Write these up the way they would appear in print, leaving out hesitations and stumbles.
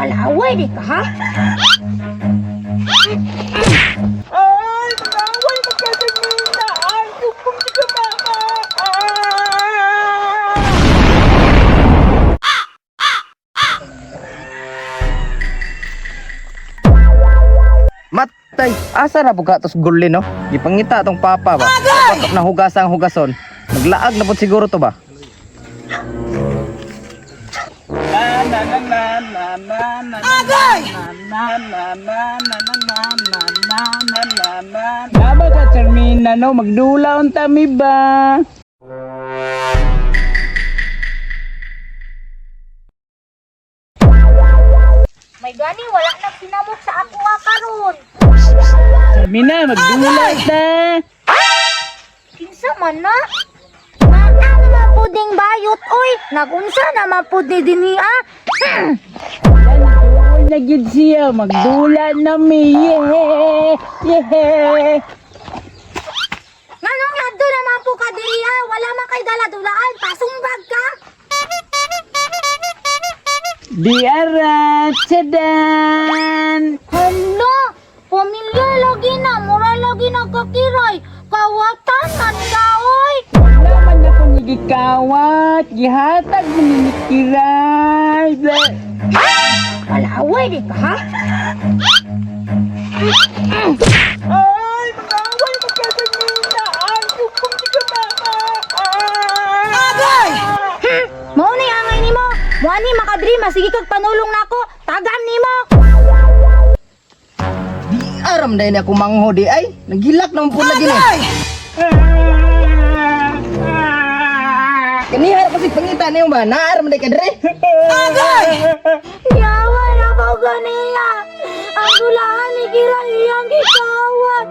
Palaway di ka ha? Ay, mangaway magkasanina. Ay, sumbong si ka mama. Ah! Matay, asa na po ka tos gulli no? Gipangita tong papa ba? Patok na hugasang hugason. Naglaag na po siguro to ba? Na na na na na na na. Agay! Na na na na na na na na na na na. Nama ka Charmina no, magdula unta mi ba? May gani wala na pinamok sa ako ah, karon. Charmina, magdula ta. Kinsa man na? Maa naman puding bayot oy. Nagunsa naman pud ni dinhi ah. Wala na gyud siya, magdula na mi. Yeah! Yeah! Nganong ngadto naman po ka diri ah? Wala man kay dala dulaan, pasumbag ka. Di arat sedan. Hala, pamilya lagi na, mura lagi na kakiray. Kawatan man ka oy. Wala man akong gikawat, gihatag mo ni Kiray. Blah. Palaway di ka ha? Ay, mangaway magkasanina. Ay, sumbong si ka mama. Agay! Hmm, mao ni angay nimo. Mo ani makadri masige kag panulong nako. Tagam nimo. Di aram dahil ako mangho di ay. Nagilak naman po lagi ni. Kaniha ra kasi pangita niyo ba? Naaram day ka dre. Yawa na ko ganiya. Ang dulaan ni Kira iyang gikawat.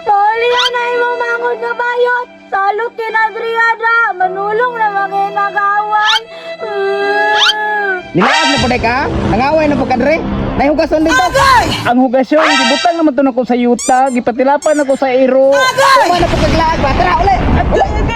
Toliya na imo mangod na bayot. Salot kay Adriana. Manulong na mga inagawan. Nilaag na po day ka? Nangaway na po ka dre. Nahihugason dito. Ang hugasyon, gibutang naman to nako sa yuta, gipatilapan ako sa iro. Kuma na po kaglaag ba? Tara uli. Uli.